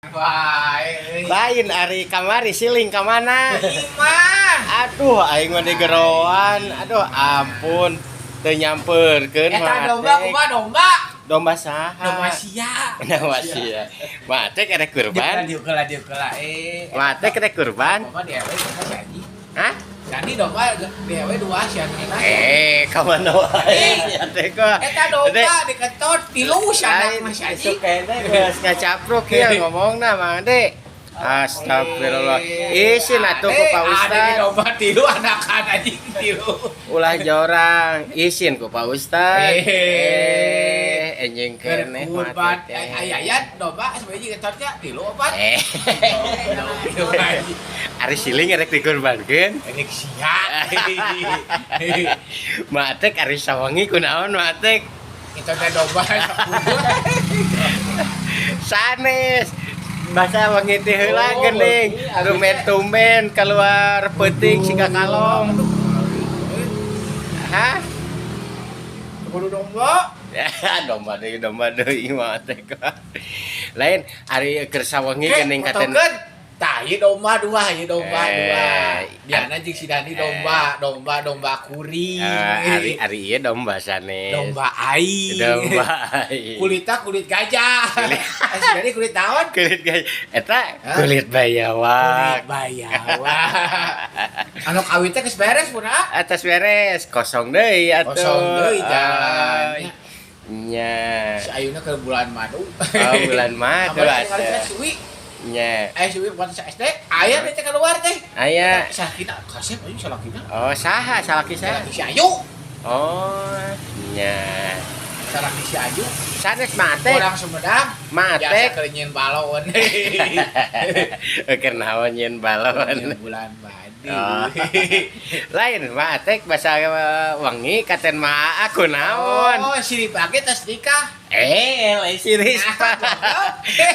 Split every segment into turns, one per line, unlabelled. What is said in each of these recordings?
Wae.
Lain ari kamari siling ka mana?
Imah.
Aduh, aing mah digeroan. Aduh, ampun. Teu nyamperkeun.
Eta domba kumaha domba?
Domba saha?
Domba sia.
Domba sia. Matek erek kurban.
Diuk heula, diuk heula eh.
Matek erek kurban.
Domba diewe domba si Haji.
Hah?
Jadi domba diewe dua si anakna.
Eh, ka mana wae sia teh kok.
Eta domba diketot tilu si
Lain
anak mah si Haji.
isuk kene geus ngacapruk ieu ngomongna Mang De. Astagfirullah. Isin atuh ku Pak
Ada
Ustad.
domba tilu anakan anjing tilu.
Ulah jorang, isin ku Pak Ustad.
Eh.
Eh, enjing keneh
Kurban
mah teh.
ayat domba sebenarnya ketotnya tilu opat.
Eh. Ari siling erek dikurbankeun.
Ini sia.
Matek ari sawangi kunaon matek?
Itu teh domba 10.
Sanes. Basa wangi teh heula
Oh,
geuning.
wengi, abis
Tumben-tumben keluar peuting siga kalong. Hah?
Kudu domba.
Ya, domba deui mah teh. Lain ari keur sawengi geuning katen.
Tah, ieu domba dua, ieu domba dua. Diana jeung si Dani domba, domba domba kuring.
Ari ari ieu domba sanes.
Domba aing.
Domba aing.
Kulitnya kulit gajah. Si Dani kulit naon?
Kulit gajah. Eta
Hah?
kulit bayawak.
Kulit bayawak. Anu kawin teh geus beres pun ah.
Atas beres, kosong deui atuh.
Kosong deui jalan.
Nya.
Si Ayuna ke bulan madu.
Oh, bulan madu
Kamari ningali
atuh.
teh si Uwi.
Nya.
Aya si Uwi buat SD, aya teh keluar teh.
Aya.
Salakina kasep anjing salakina.
Oh, saha salaki saha?
Salaki si Ayu.
Oh, nya.
Salaki si Ayu.
Sanes matek.
Orang Sumedang. Biasa
Matek.
keur nyieun balon.
Keur naon nyieun balon.
Nyieun bulan madu.
Oh. Lain matek basa wengi katen maa kunaon.
Oh, si dipake tas nikah.
Eh, lain si Rispa.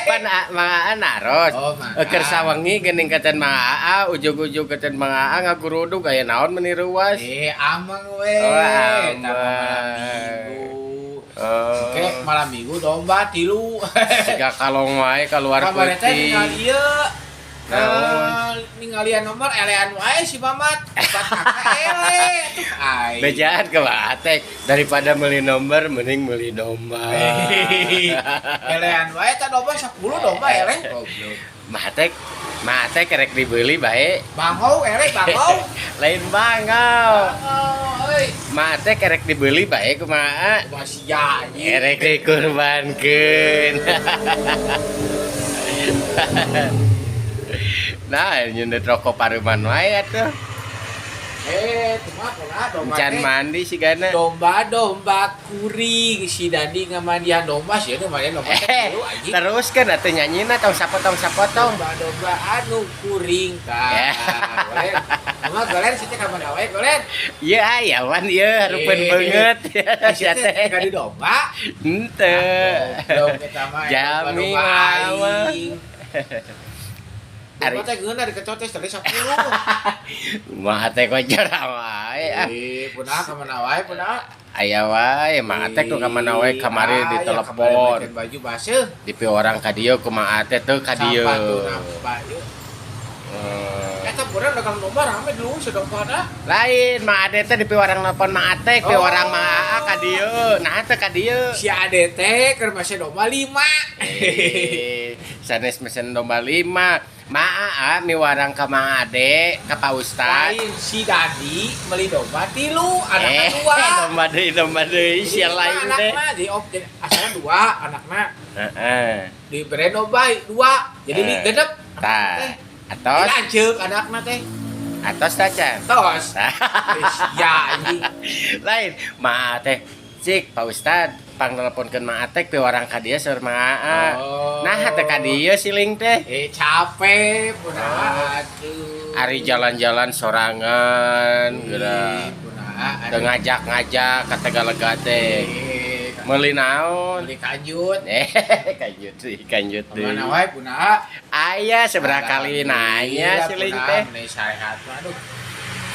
Pan maa naros.
Oh, maa.
Keur sawengi geuning katen maa, ujug-ujug katen maa ngagurudug aya naon meuni ruas.
Eh, ameng we.
Oh,
Eta mah malam
ameng.
minggu.
Oh.
Oke, malam minggu domba tilu.
Siga kalong wae keluar
Kamari teh
putih.
ningali ieu.
Naon?
Ningalian nomor elean wae si Mamat. Empat angka ele. Tuh ai.
Bejaan ke Atek daripada beli nomor mending beli domba.
Elean wae eta domba 10 domba ele. Goblok.
Matek, matek rek dibeli bae.
Bangau ele bangau.
Lain bangau.
Bangau euy.
Matek rek dibeli bae kumaha?
Kumaha sia anjing.
Erek dikurbankeun. Nah, nyundet rokok paruman wae atuh.
Eh, kumaha kumaha domba
Encan
teh.
mandi sigana.
Domba-domba kuring si Dandi ngamandian domba sih itu mandian domba teh
Eh,
tilu anjing.
terus kan atuh nyanyina tong sapotong sapotong.
Domba-domba anu kuring tah.
Ya.
Goler. Kumaha goler sih teh ka mana wae goler.
Ieu aya wan ieu harupeun
Eh.
beungeut.
Sia
Sia
teh
teh.
ngadu domba.
Henteu.
Goblok eta mah
Jami
domba
mah.
aing.
Ari
Domba teh geuna diketot teh tadi 10.
mah teh kok jorang wae ah.
Eh, punah ka mana wae punah.
Aya wae mah teh tuh ka mana wae kamari
Aya,
di
kamari
telepon.
make baju baseuh.
Di orang ka dieu kumaha teh teu ka dieu.
Sapatuna bayu. Eta kurang dagang domba rame dulu sedompana.
Lain mah ade teh di piwarang nelpon mah ate,
Oh.
piwarang mah aa ka dieu. Nah teh ka dieu.
Si ade teh keur masih domba 5.
Eh, sanes mesen domba 5. Ma aa miwarang ka Mang Ade, ka Pak Ustad.
Lain si Dadi beli domba tilu, anakna
Eh,
dua.
domba deui sia
Jadi
lain teh.
anakna di op jadi asalna dua, anakna
Heeh.
dibere domba dua. Jadi di
Eh.
genep.
Tah.
Teh.
Atos,
Lanceuk anakna teh.
atos tacan.
Tos. Ya anjing.
Lain, ma teh cik Pak Ustad pang teleponkeun Ma Atek piwarang ka dieu saur Ma Aa.
Oh.
Nah, teh ka dieu siling teh.
Eh capek punah atuh.
Ari jalan-jalan sorangan geura.
Punah.
Teu ngajak-ngajak ka Tegalega teh.
Eh,
Meuli naon?
beli kanjut.
Eh, kanjut deui, kanjut deui.
Kemana wae punah?
Aya seberapa kali nanya siling teh.
Meni sarehat mah aduh.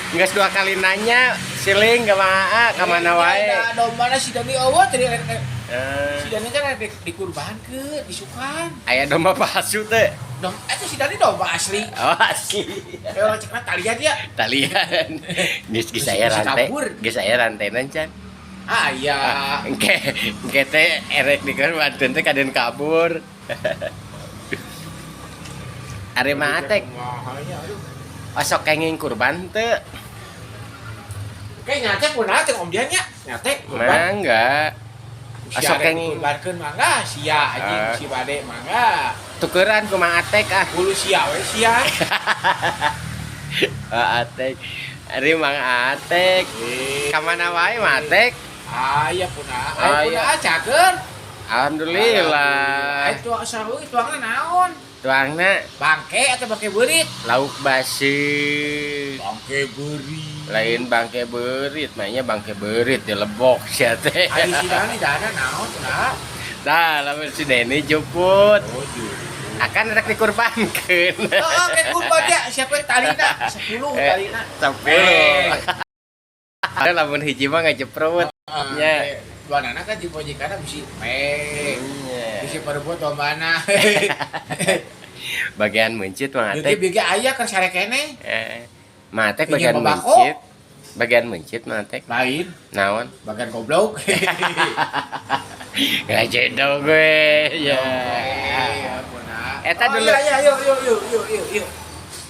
Geus dua kali nanya siling ka Ma Aa ka mana wae.
Da dombana si Dani eueuh tadi
Eh,
Si Dani kan rek dikurbankeun, disukan.
Aya domba palsu teh?
Dom, eta si Dani domba asli.
Oh, asli.
Kayak orang cekna talian ya.
Talian. Geus geus aya
Bisa
rantai.
kabur.
Geus aya rantainan can.
Ah iya.
Engke engke teh erek dikurbankeun teh kaden kabur. Ari Mang Atek,
Mahalnya, aduh.
osok kenging kurban teu?
Kayak nyatek kunaon teh Om Dian nya? Nyatek kurban.
Mangga.
Sia
Osok
rek
kenging.
dikurbankeun mangga sia anjing
Ah.
si bade mangga.
Tukeran ku Mang Atek ah.
Bulu sia we sia.
Ah, Atek. Ari Mang Atek.
Eh,
Ka mana wae Mang Atek?
aya puna.
Ah,
Aya puna
iya.
ah, cager.
Alhamdulillah.
Aya tuang sarung tuangna naon?
Tuangna
Bangke atau bangke beurit?
Lauk basi.
Bangke beurit.
Lain bangke beurit, mainnya bangke beurit di lebok sia teh.
Ari si Dani dana naon cenah?
Tah, lamun si Deni juput.
Oh, juput.
Akan rek dikurbankeun.
Oh, oke kurban ya, siapa talina? 10
Eh,
talina.
10. Ada lamun hiji mah ngajeprut. Nya.
Dua nana kan di pojekana bisi pe.
Nya.
Bisi perbuat dombana.
Bagian mencit Mang
Jadi
Atek.
bieu aya keur sare keneh.
Eh, Mang Atek
Pinjam
bagian
babako.
mencit. Bagian mencit Mang Atek.
Lain,
Naon?
bagian goblok.
Ngajedog gue. Ya.
Iya, puna.
Eta
Oh,
dulu.
Iya, iya, yuk, yuk, yuk, yuk, yuk, yuk.